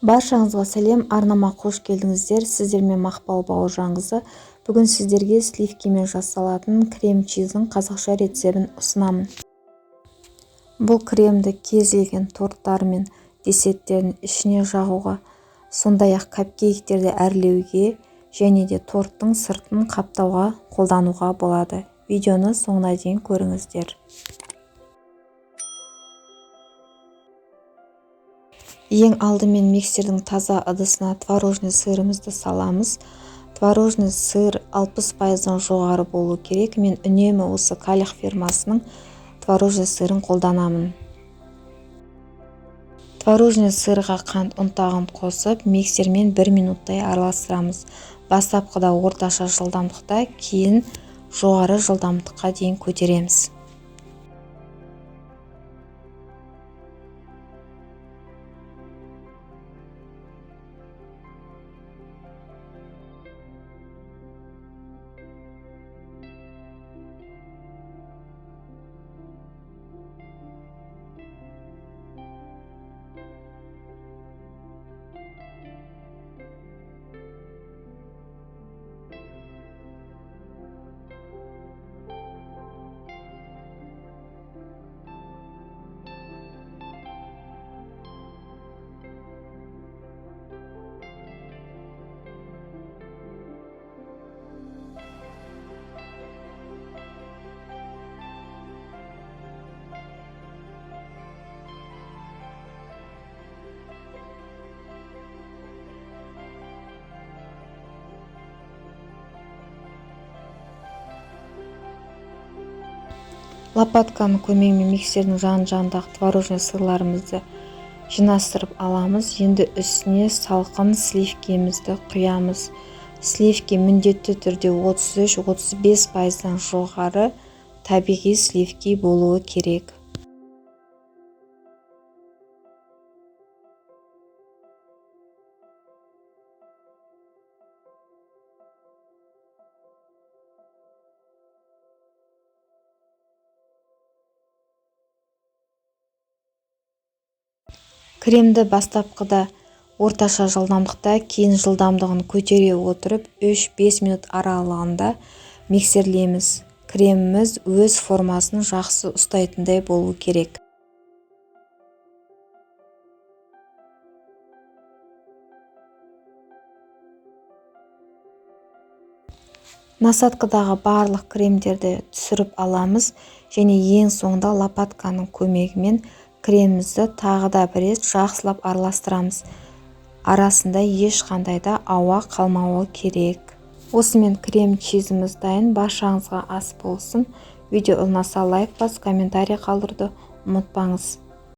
Баршаңызға сәлем, арнама қош келдіңіздер. Сіздермен Мақпал Бауыржанқызы. Бүгін сіздерге сливкамен жасалатын крем-чиздің қазақша рецебін ұсынамын. Бұл кремді кез келген торттар мен десерттердің ішіне жағуға, сондай-ақ капкейктерді әрлеуге және де торттың сыртын қаптауға қолдануға болады. Видеоны соңына дейін көріңіздер. Ең алдымен миксердің таза ыдысына творожный сырымызды саламыз. Творожный сыр 60%-дан жоғары болу керек. Мен үнемі осы Калих фирмасының творожный сырын қолданамын. Творожный сырға қант ұнтағын қосып, миксермен 1 минуттай араластырамыз. Бастапқыда орташа жылдамдықта, кейін жоғары жылдамдыққа дейін көтереміз. Лопатканың көмегімен миксердің жан-жағындағы творожный сырларымызды жинастырып аламыз. Енді үстіне салқын сливкемізді құямыз. Сливки міндетті түрде 33-35%-дан жоғары табиғи сливки болуы керек. Кремді бастапқыда орташа жылдамдықта, кейін жылдамдығын көтере отырып 3-5 минут аралығында миксерлейміз. Креміміз өз формасын жақсы ұстайтындай болу керек. Насадкадағы барлық кремдерді түсіріп аламыз және ең соңында лопатканың көмегімен кремімізді тағы да бір рет жақсылап араластырамыз. Арасында ешқандай да ауа қалмауы керек. Осымен крем-чизіміз дайын. Баршаңызға ас болсын. Видео ұнаса лайк бас, комментарий қалдыруды ұмытпаңыз.